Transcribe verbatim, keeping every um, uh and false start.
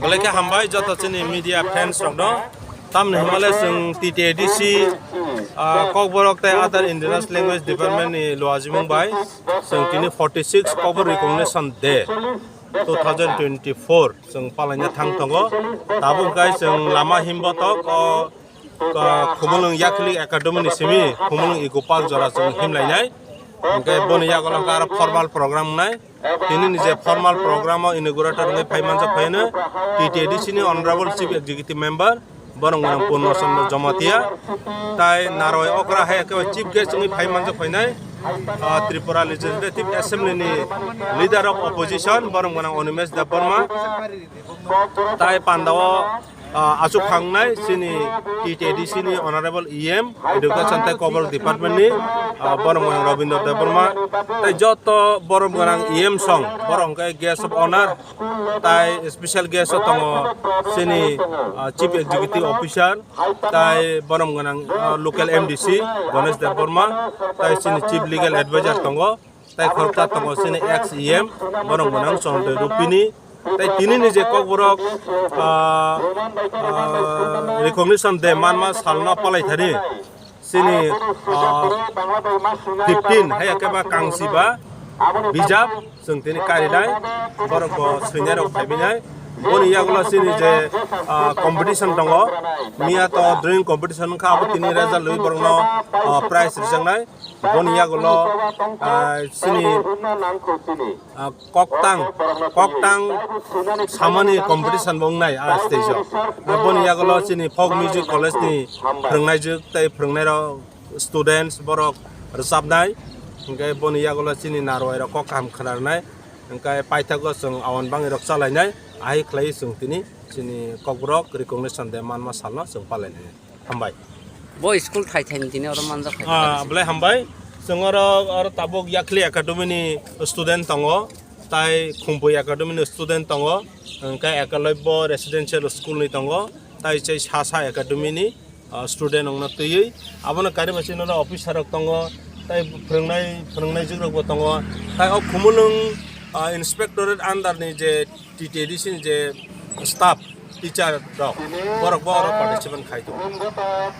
Belai khe hambai joto chini media fans rokno. Tamni hwnmale chwng T T A D C, ah, Kokborok tei other Indigenous Language Department ni luajimung bai chwng tini forty six Kokborok Recognition Day two thousand twenty-four chwng palaina thang tongo. Tabuk kai chwng lama himbotok o, o Khumulwng Yakhli Academy ni simi Khumulwng Eco Park jora chwng himlainai. Hwnkhe boni yagulo hwnkhe aro formal program wngnai. Tini ni je formal program o inaugurator wngwi phai manjak phaino T T A D C ni Honorable Chief Executive Member borok wngkha Purno Chandra Jamatia, tai naroi okra hai khe chief guest wngwi phai manjak phainai, ah, Tripura Legislative Assembly ni Leader of Opposition borok wngkha Animesh Debbarma, tai pandao, ah, achuk phangnai chini T T A D C ni Honorable E M Education tei Kokborok Department ni, ah, borok wngkha Rabindra Debbarma, tai joto borok wngkha E M song borok hwnkhe Guest of Honor, tai special guest o tongo chini, ah, Chief Executive Officer, tai borom gwnang, ah, local M D C Ganesh Debbarma, tai chini Chief Legal Advisor tongo, tai khoroksa tongo chini ex E M borom gwnang Chondro Rupini, tai tini ni je Kokborok, ah, ah, Recognition Day manma salno palai thani. Chini, ah, fifteen hai khe ba kangsi ba bijap chwng tini karinai, borok bo swinai rok phaibinai. Boni yagulo chini je, ah, competition tongo, miya to drawing competition wngkha, abo tini result rwi borokno, ah, prize rijaknai. Boni yagulo, ah, chini ah, koktang, koktang samani competition bo wngnai a stage o. Boni yagulo chini folk music college ni phwrwngnaijwk tei phwrwngnairok students borok rwchapnai. Hwnkhe boni yagulo chini narwai rok kok kaham khwnarwnai. Hwnkhe paithago chwng awan bangwi rok chalainai. Ahai khlaiwi chwng tini chini Kokborok Recognition Day manma salno chwng palainai. Hambai. Bo school thai thai ni tini oro manjak khai Ah, belai hambai. Chwng oro, oro tabuk Yakhli Academy ni student tongo, tai Khumpui Academy ni student tongo, hwnkhe Ekalobya Residential School ni tongo, tai chai Sasa Academy ni, ah, student wngno twiwi. Abono kariba chini oro officer rok tongo, tai phwrwngnai, phwrwngnaijwk rok bo tongo, tai o Khumulwng, ah, inspectorate under ni je T T A D C ni je staff, teacher rok, borok bo oro participant khai tongo.